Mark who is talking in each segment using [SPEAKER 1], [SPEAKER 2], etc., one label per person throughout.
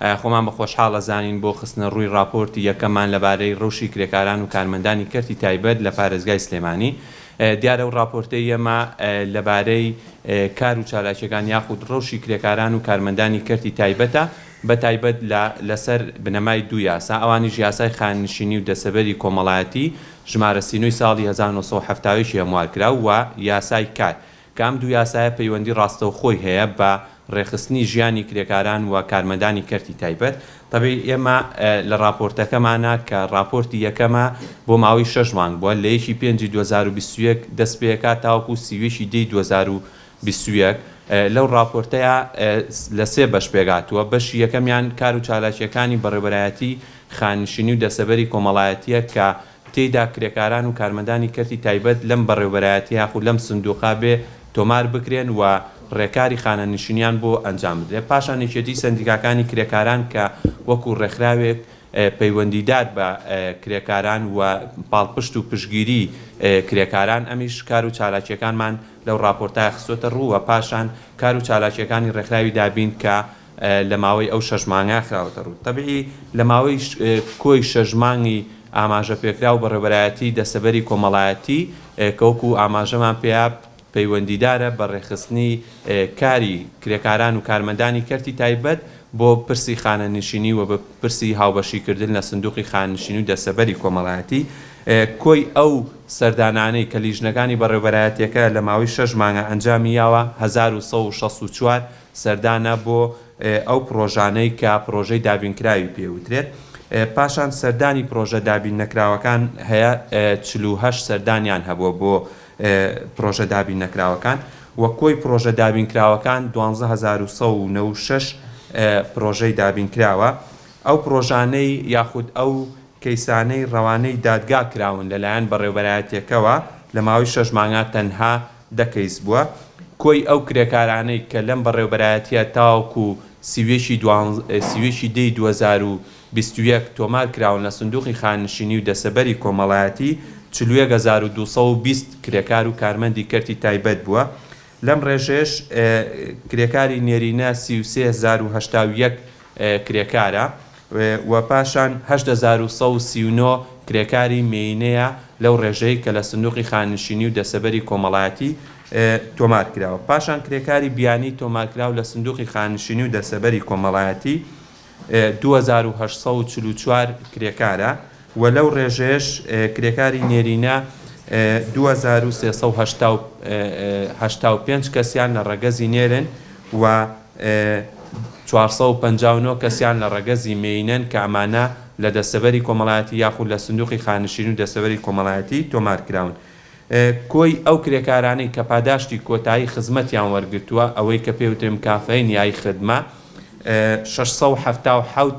[SPEAKER 1] خۆمان بە خۆشحاڵ ئەزانین بۆ خستنە ڕووی ڕاپۆرتی یەکەممان لەبارەی ڕەوشی کرێکاران و کارمەندانی کەرتی تایبەت لە پارێزگای سلێمانی. دیارە ئەو ڕاپۆرتەی ئێمە لەبارەی کار و چالاکیەکان یاخود ڕەوشی کرێکاران و کارمەندانی کەرتی تایبەتە بە تایبەت لە لەسەر بنەمای دوو یاسا ئەوانیش یاسای خانەنشینی و دەسەبەری کۆمەڵایەتی ژمارە 39 ساڵی 1971 هەموارکراو و یاسای کار کە ئەم دوو یاسایە پەیوەندی ڕاستەوخۆی هەیە بە ڕێکخستنی ژیانی کرێکاران و کارمەندانی کەرتی تایبەت. تەبعی ئێمە لە ڕاپۆرتەکەمانا کە ڕاپۆرتی یەکەمە بۆ ماوەی شەش مانگ بووە لە یەکی پێنجی 2021 دەست پێکات تاوەکو 31 دەی 2021 لەو ڕاپۆرتەیا لە سێ بەش پێکهاتووە بەشی یەکەمیان کار و چالاکییەکانی بەڕێوەبەرایەتی خانەنشینی و دەستەبەری کۆمەڵایەتییە کە تێیدا کرێکاران و کارمەندانی کەرتی تایبەت لەم بەڕێوەبەرایەتیە یاخود لەم سندوقە بێ تۆمار بکرێن و ڕێکاری خانەنشینیان بۆ ئەنجام بدرێت. پاشان یەکێتی سەندیکاکانی کرێکاران کە وەکو ڕێکخراوێک پەیوەندیدار بە کرێکاران و پاڵپشت و پشتگیری کرێکاران ئەمیش کار و چالاکیەکانمان لەو ڕاپۆرتە خستۆتە ڕوو و پاشان کار و چالاکیەکانی ڕێکخراوی دابین کە لە ماوەی ئەو شەش مانگە خراوەتە ڕوو. تەبعی لە ماوەی کۆی شەش مانگی ئاماژە پێکراو بەڕێوەبەرایەتی دەستەبەری کۆمەڵایەتی کە وەکو ئاماژەمان پێیا پەیوەندیدارە بە ڕێکخستنی کاری کرێکاران و کارمەندانی کەرتی تایبەت بۆ پرسی خانەنشینی و بە پرسی هاوبەشیکردن لە سندوقی خانەنشینی و دەستەبەری کۆمەڵایەتی کۆی ئەو سەردانانەی کە لیژنەکانی بەڕێوەبەرایەتیەکە لە ماوەی شەش مانگا ئەنجامی یاوە 1164 سەردانە بۆ ئەو پڕۆژانەی کە پڕۆژەی دابینکراوی پێ وترێت. پاشان سەردانی پڕۆژە دابین نەکراوەکان هەیە 48 سەردانیان هەبووە بۆ پڕۆژە دابین نەکراوەکان و کۆی پڕۆژە دابینکراوەکان 12196 پڕۆژەی دابینکراوە. ئەو پڕۆژانەی یاخود ئەو کەیسانەی ڕەوانەی دادگا کراون لەلایەن بەڕێوبەرایەتیەکەوە لە ماوەی شەش مانگا تەنها دە کەیس بووە. کۆی ئەو کرێکارانەی کە لەم بەڕێوبەرایەتیە تاوەکو 31 دەی 2021 تۆمار کراون لە سندوقی خانەنشینی و دەسەبەری کۆمەڵایەتی 41220 کرێکار و کارمەندی کەرتی تایبەت بووە. لەم ڕێژەیەش کرێکاری نێرینە 33081 کرێکارە و پاشان 8139 کرێکاری مێینەیە لەو ڕێژەی کە لە سندوقی خانەنشینی و دەسەبەری کۆمەڵایەتی تۆمار کراوە. پاشان کرێکاری بیانی تۆمارکراو لە سندوقی خانەنشینی و دەسەبەری کۆمەڵایەتی 2844 کرێکارە و لەو ڕێژەیەش کرێکاری نێرینە 2385 کەسیان لە ڕەگەزی نێرن و 459 کەسیان لە ڕەگەزی مێینەن کە ئەمانە لە دەستەبەری کۆمەڵایەتی یاخود لە سندوقی خانەنشینی و دەستەبەری کۆمەڵایەتی تۆمار کراون. کۆی ئەو کرێکارانەی کە پاداشتی کۆتایی خزمەتیان وەرگرتووە، ئەوەی کە پێی وترێ مکافەی نیای خدمە، 677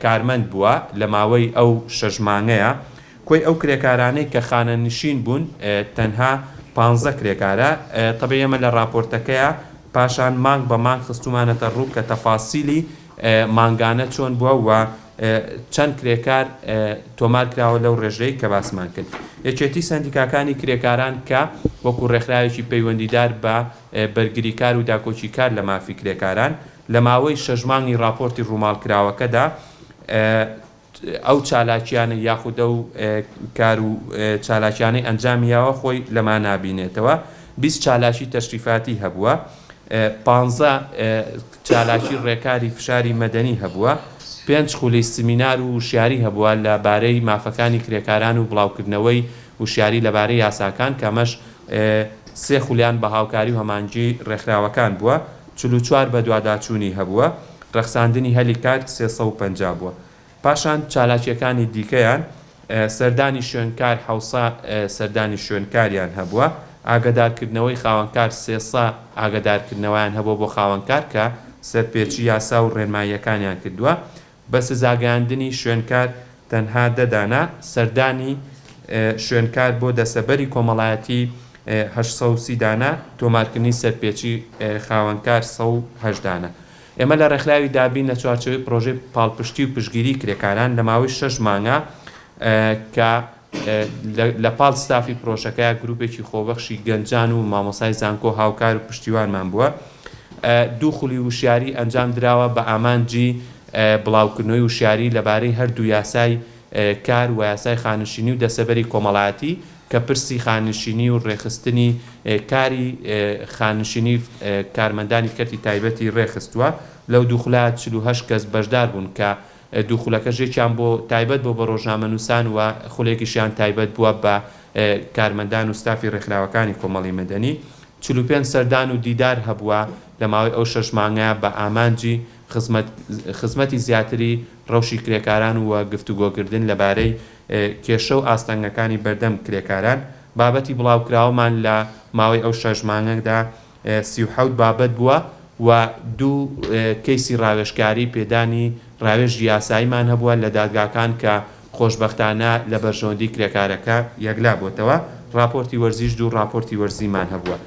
[SPEAKER 1] کارمەند بووە لە ماوەی ئەو شەش مانگەیا. کۆی ئەو کرێکارانەی کە خانەنشین بوون تەنها پانزە کرێکارە. تەبعی ئێمە لە ڕاپۆرتەکەیا پاشان مانگ بە مانگ خستوومانەتە ڕوو کە تەفاسیلی مانگانە چۆن بووە و چەند کرێکار تۆمار کراوە لەو ڕێژەی کە باسمان کرد. یەکێتی سەندیکاکانی کرێکاران کە وەکو ڕێکخراوێکی پەیوەندیدار بە بەرگریکار و داکۆکیکار لە مافی کرێکاران لە ماوەی شەش مانگی ڕاپۆرتی ڕووماڵکراوەکەدا ئەو چالاکیانەی یاخود ئەو کار و چالاکیانەی ئەنجامی یاوە خۆی لەما نابینێتەوە. 20 چالاکی تەشریفاتی هەبووە، پانزە چالاکی ڕێکاری فشاری مەدەنی هەبووە، پێنج خولی سمینار و وشیاری هەبووە لە بارەی مافەکانی کرێکاران و بڵاوکردنەوەی وشیاری لەبارەی یاساکان کە ئەمەش سێ خولیان بە هاوکاری و هەماهەنگی ڕێکخراوەکان بووە، 44 بەدواداچوونی هەبووە، ڕەخساندنی هەلی کار 350 بووە. پاشان چالاکییەکانی دیکەیان، سەردانی شوێنکار حەوسە سەردانی شوێنکاریان هەبووە، ئاگەدارکردنەوەی خاوەنکار سێسە ئاگەدارکردنەوەیان هەبووە بۆ خاوەنکار کە سەرپێچی یاسا و ڕێنماییەکانیان کردووە، بە سزاگەیاندنی شوێنکار تەنها دە دانە، سەردانی شوێنکار بۆ دەسەبەری کۆمەڵایەتی 830 دانە، تۆمارکردنی سەرپێچی خاوەنکار 108 دانە. ئێمە لە ڕێکخراوی دابین لە چوارچێوەی پڕۆژەی پاڵپشتی و پشتگیری کرێکاران لە ماوەی شەش مانگە کە لە پاڵ ستافی پرۆژەکەیا گروپێکی خۆبەخشی گەنجان و مامۆسای زانکۆ هاوکار و پشتیوانمان بووە دوو خولی وشیاری ئەنجام دراوە بە ئامانجی بڵاوکردنەوەی وشیاری لەبارەی هەردوو یاسای کار و یاسای خانەنشینی و دەستەبەری کۆمەڵایەتی کە پرسی خانەنشینی و ڕێکخستنی کاری خانەنشینی کارمەندانی کەرتی تایبەتی ڕێکخستووە. لەو دوو خولە 48 کەس بەشدار بوون کە دوو خولەکەش یەکیان بۆ تایبەت بۆ بە ڕۆژنامەنووسان و خولێکیشیان تایبەت بووە بە کارمەندان و ستافی ڕێکخراوەکانی کۆمەڵی مەدەنی. 45 سەردان و دیدار هەبووە لە ماوەی ئەو شەش مانگە بە ئامانجی خزمەت خزمەتی زیاتری ڕەوشی کرێکاران و گفتوگۆکردن لەبارەی کێشە و ئاستەنگەکانی بەردەم کرێکاران. بابەتی بڵاوکراوەمان لە ماوەی ئەو شەش مانگەدا 37 بابەت بووە و دوو کەیسی ڕاوێژکاری پێدانی ڕاوێژی یاساییمان هەبووە لە دادگاکان کە خۆشبەختانە لە بەرژەوەندی کرێکارەکە یەکلا بۆتەوە. ڕاپۆرتی وەرزیش دوو ڕاپۆرتی وەرزیمان هەبووە.